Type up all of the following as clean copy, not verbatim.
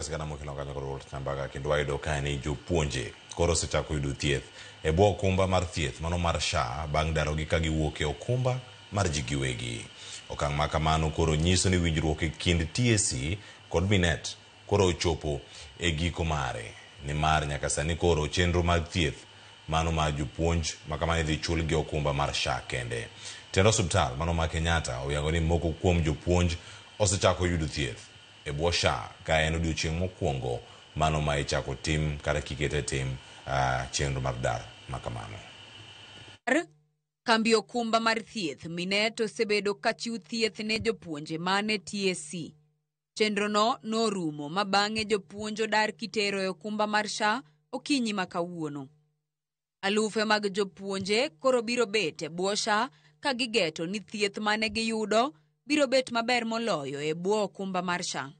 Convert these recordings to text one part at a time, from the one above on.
Sigana mokelo kanyo kod Walter Nyambaga kendo wayudo ka ni jopuonje koro osechako yudo thieth e bwo okumba mar thieth mano mar SHA bang' darogi ka giwuok e okumba mar ji giwegi. Okang' ma kamano koro nyiso ni winjruok e kind TSC kod Minet koro ochopo e giko mare nimar nyaka sani koro chenro mag thieth mano mar jopuonj ma kamano idhi chul gi okumba mar SHA kende. Tend osiptal mano ma Kenyatta oyango ni moko kuom jopuonj osechako yudo thieth e bwo SHA ka en odiochieng' mokwongo mano ma ichako tim kata kikete tim chenro mar dar ma kamano. Kambi okumba mar thieth Minet osebedo ka chiwo thieth ne jopuonje mane TSC. Chenrono norumo ma bang'e jopuonj odar kitero e okumba mar SHA okinyi ma kawuono. Alufe mag jopuonje koro biro bet e bwo SHA ka gigeto ni thieth mane giyudo biro bet maber moloyo e bwo okumba mar SHA.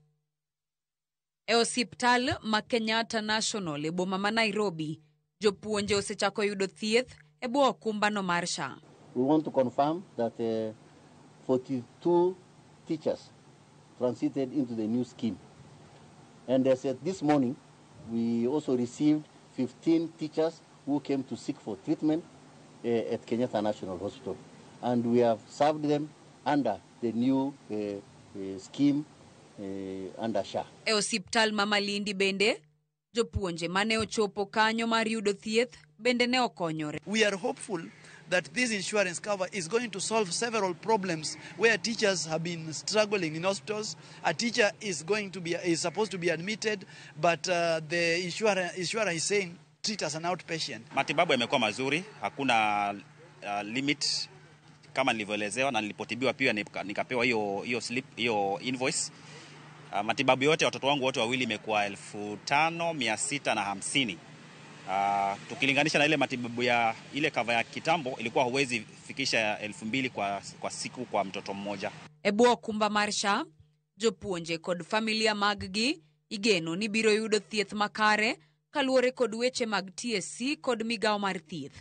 E osiptal ma Kenyatta National e boma ma Nairobi, jopuonje osechako yudo thieth e bwo okumbano mar SHA. We want to confirm that 42 teachers transited into the new scheme. And as at this morning, we also received 15 teachers who came to seek for treatment at Kenyatta National Hospital. And we have served them under the new scheme under SHA. E osiptal ma Malindi bende, jopuonje mane ochopo kanyo mar yudo thieth bende ne okonyore. We are hopeful that this insurance cover is going to solve several problems where teachers have been struggling in hospitals. A teacher is supposed to be admitted, but the insurer is saying treat as an outpatient. Matibabu yamekuwa mazuri, hakuna limit kama nilivyoelezewa, na nilipotibiwa pia nikapewa hiyo slip, hiyo invoice. Matibabu yote watoto wangu wote wawili imekuwa 5,650. Tukilinganisha na ile matibabu ya ile cover ya kitambo ilikuwa huwezi fikisha 2,000 kwa siku kwa mtoto mmoja. E bwo okumba mar SHA, jopuonje kod familia mag-gi igeno ni biro yudo thieth makare kaluwore kod weche mag TSC kod migawo mar thieth.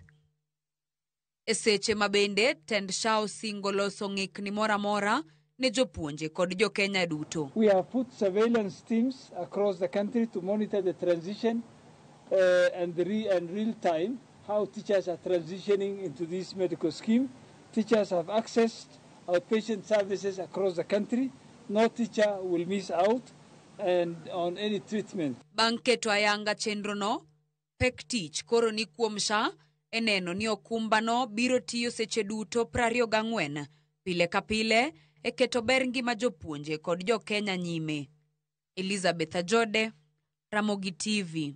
E seche ma bende tend SHA osingo loso ng'ikni moro amora ne jopuonje kod jokenya duto. We have put surveillance teams across the country to monitor the transition and real time how teachers are transitioning into this medical scheme. Teachers have accessed outpatient services across the country. No teacher will miss out and on any treatment. Bang' keto ayanga chenrono, pek tich koro ni kuom SHA e neno ni okumbano biro tiyo seche duto 24 pile ka pile e keto ber ngima jopuonje kod jokenya nyime. Elizabeth Ajode, Ramogi TV.